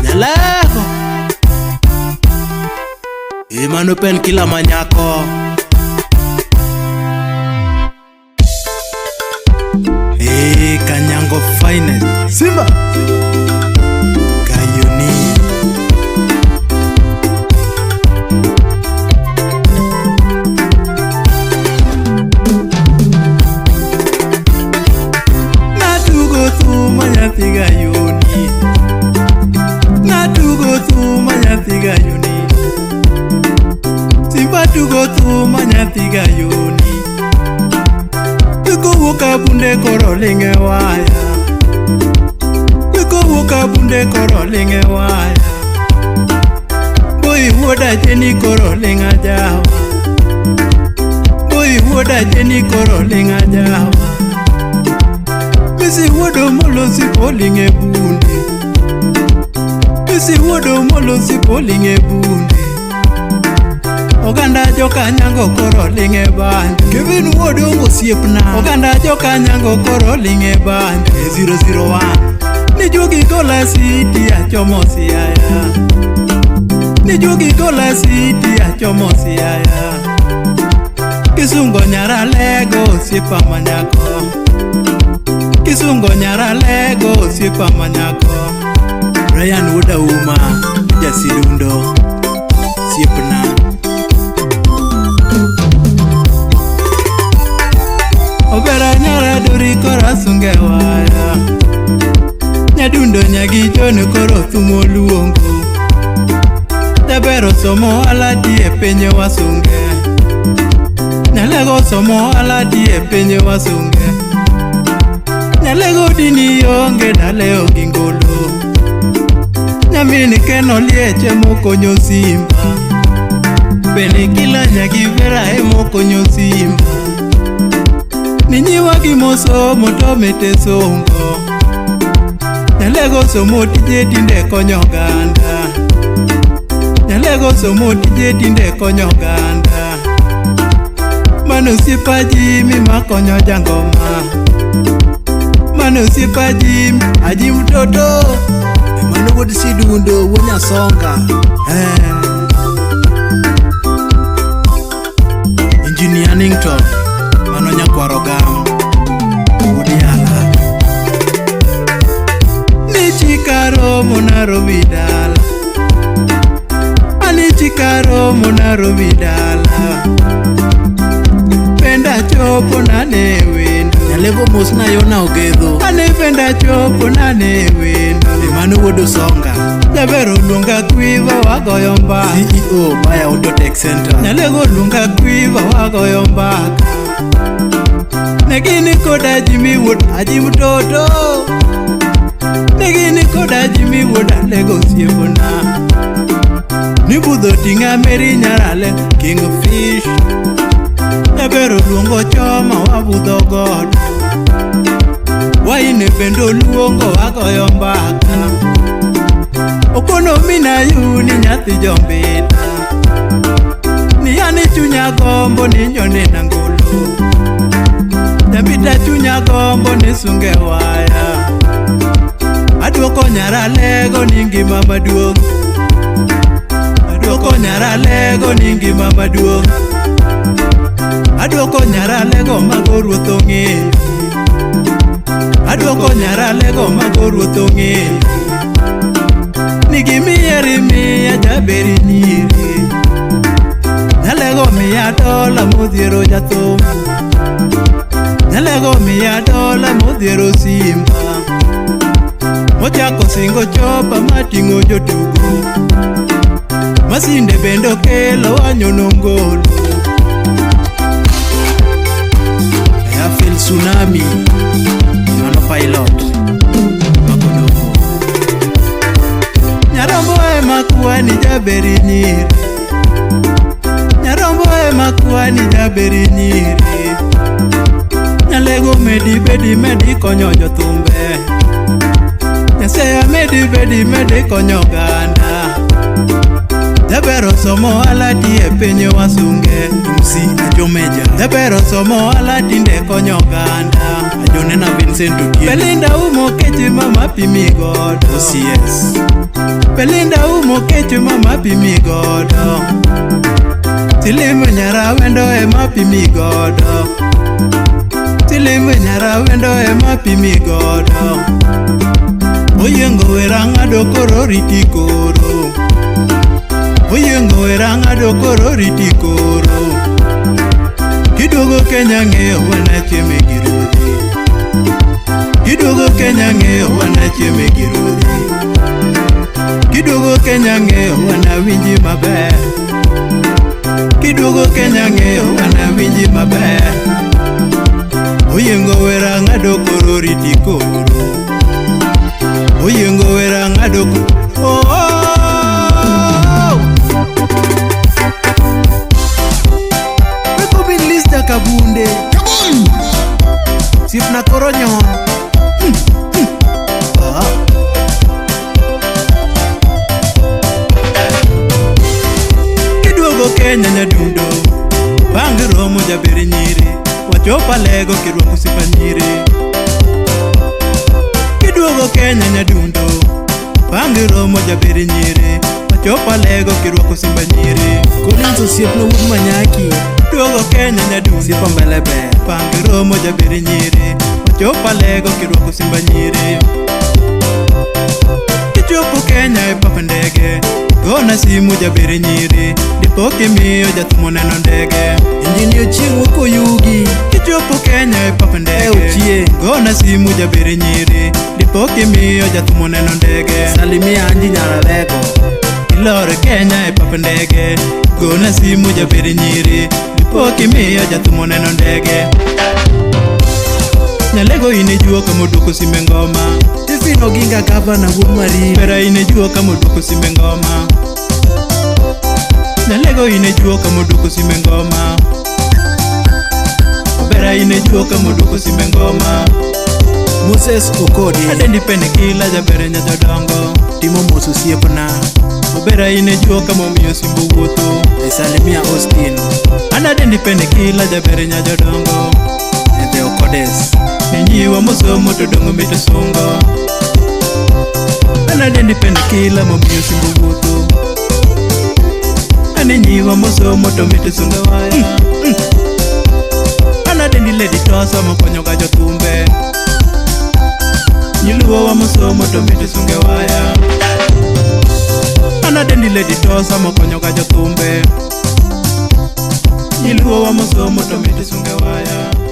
Nyalego. Emmanuel Pen kila manyako. Hey, Kanyango finest. Simba. Kayuni. Natugo thuma nyathi gayuni. Natugo thuma nyathi gayuni. Simba tugo thuma nyathi gayuni. Kowuok abunde koro ling' e waya. Kowuok abunde koro ling' e waya. Boy wuoda jeni koro ling' ajawa. Boy wuoda jeni koro ling' ajawa. Misi wuodo molosi poling' e bunde. Misi wuodo molosi poling' e bunde. Oganda jokanyango koro ling' e banjo. Kevin wuod Ongo osiepna. Oganda jokanyango koro ling' e banjo. E 001. Ni juogi gola siti achomo Siaya. Ni juogi gola siti achomo Siaya. Kisungo nyaralego osiepa manyako. Kisungo nyaralego osiepa manyako. Brian wuod Auma, jasidundo. Osiepna. Obera nyara duri koro sunge waya. Nyadundo nyagi John koro thumo luongo. Jabero somo aladi e piny wasunge. Nyalego somo aladi e piny wasunge. Nyalego dini onge daleo gi ngolo. Nyamin Ken Oliech emokonyo Simba. Bende kila nyagi Vera emokonyo Simba. Ninyiwa gimosomo to mete songo. Nyalego somo tije tinde konyo oganda. Nyalego somo tije tinde konyo oganda. Mano osiepa Jimmy makonyo jangoma. Mano osiepa Jimmy, aji mtoto. Mano wuod Sidundo, wuod Nyasonga. Engineer Nington, mano nyakwar Ogam. Wuod Yala. Ni chikaromo Nairobi dala. Ani chikaromo Nairobi dala. Penda chopo nane wendo. Nyalego mosna Yona Ogedho. Ane penda chopo nane wendo. Mano wuod Osonga. Jabero luonga kwiva wagoyo mbaka. CEO Baya Auto Tech Center. Nyalego luonga kwiva wagoyo mbaka. Ne gini koda Jimmy wuod Aji mtoto. Ne gini koda Jimmy wuod Alego osiepona. Ni budho ting'a Mary nyarale King Fish. Jabero luongo choma wabudho godo. Waine bende oluongo wagoyo mbaka. Okono mina yuni nyathi jombita. Ni yani chunya gombo ni nyone nangolo. Jambita chunya gombo ni sunge waya. Aduoko nyaralego ni ngima maduong'. Aduoko nyaralego ni ngima maduong'. Aduoko nyaralego mago ruoth ong'eyo. Aduoko nyaralego mago ruoth ong'eyo. Ni gimieri miya jaberi nyiri. Nyalego miya dola modhiero jathum. Nyalego miya dola modhiero Simba. Mochako singo chopa mating'o jotugo. Masinde bende okelo wanyono ngolo. Airfield Tsunami. Mano pilot. Makodoko. Nyarombo ema kwani jaberi nyiri. Nyarombo ema kwani jaberi nyiri. Nyalego medi bedi medi konyo jothumbe. Nyaseya medi bedi medi konyo oganda. Jabero somo alati e piny wasunge. MC Ajomeja. Jabero somo alati nde konyo oganda. Ajonena Vincent Otieno. Belinda umo keche mama pimi godo. OCS. Belinda umo kecho mama pimi godo. Silimo nyara wendo ema pimi godo. Silimo nyara wendo ema pimi godo. Oyiengo wera ng'ado koro riti koro. Oyiengo wera ng'ado koro riti koro. Kiduogo Kenya ng'eyo wana chieme gi ruodhi. Kiduogo Kenya ng'eyo wana chieme gi ruodhi. Kiduogo Kenya ng'eyo wana winji maber. Kiduogo Kenya ng'eyo wana winji maber. Oyiengo wera ng'ado koro riti koro. Oyiengo wera ng'ado koro. Oh, oh, oh. Weko bin Lista Kabunde. Kabul! Osiepna koro nyon. Ah. Kiduogo Kenya nyadundo, bang' romo jaber nyiri, wachopo Alego kirwako osiepa nyiri. Kiduogo Kenya nyadundo, bang' romo jaber nyiri, wachopo Alego kirwako simba nyiri. Collins osiepna wuod Manyaki. Duogo Kenya nyadundo, Osiepa mbele ber. bang' romo jaber nyiri, wachopo Alego kirwako simba nyiri. Kichopo Kenya e pap ndege, gona simu jaber nyiri, dipo kimiyo jathum oneno ndege. Engineer Ochieng' wuok Oyugi. Kichopo Kenya e pap ndege, Ochieng'. gona simu jaber nyiri, dipo kimiyo jathum oneno ndege. Salimia Anji Nyaralego. Ilor Kenya e pap ndege, gona simu jaber nyiri, dipo kimiyo jathum oneno ndege. Nyalego in ijuo kama oduoko simbe ngoma. Stephen Oginga gavana wuod Marino. Pera in ijuo kama oduoko simbe ngoma. Nyalego in ijuo kama oduoko simbe ngoma. Obera in ijuo kama oduoko simbe ngoma. Moses Okode. Adendi pene kila jaber nya jodongo. Timo mos osiepna. Obera in ijuo kama omiyo simbo wuotho. Salimia Austin. An adendi pene kila jaber nya jodongo. The Okodes. Ninyiwa mosomo to dongo mito sungo. An adendi pene kila momiyo simbo wuotho. An nyiwa mosomo to mito sungo waya. An adendi lady tosa mokonyo ga jothumbe. Nyiluowa mosomo to mito sunge waya. An adendi lady tosa mokonyo ga jothumbe. Nyiluowa mosomo to mito sunge waya.